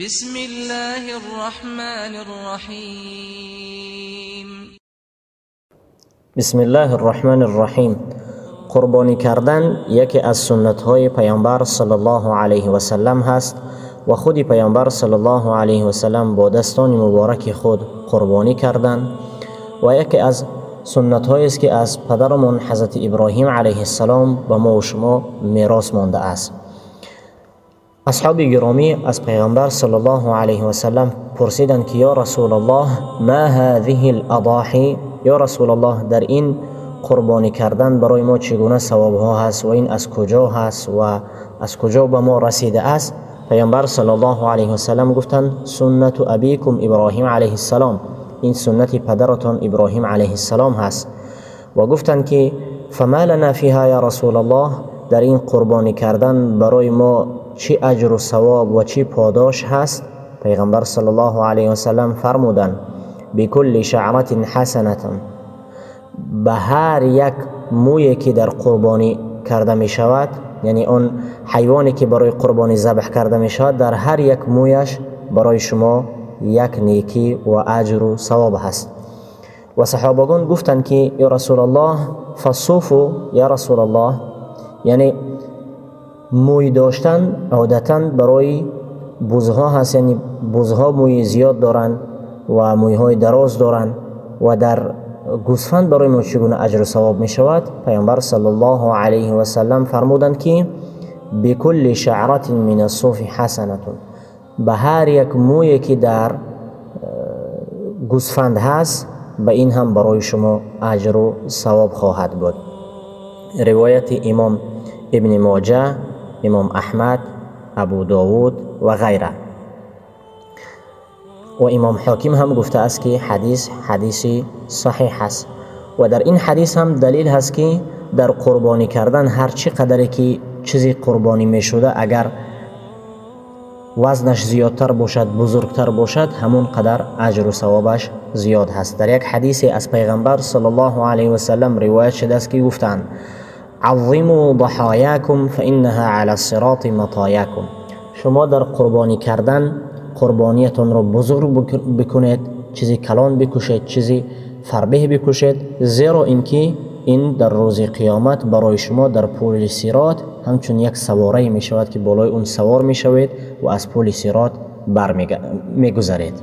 بسم الله الرحمن الرحیم. بسم الله الرحمن الرحیم. قربانی کردن یکی از سنت های پیامبر صلی الله علیه و سلم هست و خود پیامبر صلی الله علیه و سلم با دستان مبارک خود قربانی کردند و یکی از سنت هایی است که از پدرمان حضرت ابراهیم علیه السلام به ما و شما میراث مانده است. اصحاب گرامی از پیغمبر صلی الله علیه و سلم پرسیدند که یا رسول الله، ما هذه الاضاحی؟ یا رسول الله، در این قربانی کردن برای ما چگونه ثواب ها هست و این از کجا هست و از کجا به ما رسیده است؟ پیامبر صلی الله علیه و سلم گفتند: سنت ابیکم ابراهیم علیه السلام. این سنت پدرتان ابراهیم علیه السلام هست. و گفتند که فما لنا فیها یا رسول الله؟ در این قربانی کردن برای ما چی اجر و ثواب و چی پاداش هست؟ پیغمبر صلی الله علیه و سلم فرمودند: بكل شعرة حسنة. به هر یک مویی که در قربانی کرده می شود، یعنی آن حیوانی که برای قربانی ذبح کرده می شود، در هر یک مویش برای شما یک نیکی و اجر و ثواب هست. و صحابگان گفتند که یا رسول الله، فالصوف یا رسول الله؟ یعنی موی داشتن عادتا برای بزها هست، یعنی بزها موی زیاد دارند و مویهای دراز دارند و در گوسفند برای ما چگونه اجر و ثواب می شود؟ پیامبر صلی الله علیه و سلم فرمودند که بكل شعرة من الصوف حسنة. به هر یک مویی که در گوسفند هست، به این هم برای شما اجر و ثواب خواهد بود. روایت امام ابن ماجه، امام احمد، ابو داود و غیره. و امام حاکم هم گفته است که حدیث حدیثی صحیح است. و در این حدیث هم دلیل هست که در قربانی کردن هر چی قدری که چیزی قربانی می شده، اگر وزنش زیادتر باشد، بزرگتر باشد، همون قدر اجر و ثوابش زیاد هست. در یک حدیث از پیغمبر صلی الله علیه و سلم روایت شده است که گفتند: عظموا ضحاياكم فإنها على الصراط مطاياكم. شما در قربانی کردن قربانیتان را بزرگ بکنید، چیزی کلان بکشید، چیزی فربه بکشید، زیرا اینکه این در روز قیامت برای شما در پل صراط همچون یک سواره می شود که بالای اون سوار می شوید و از پل صراط بر می گذرید.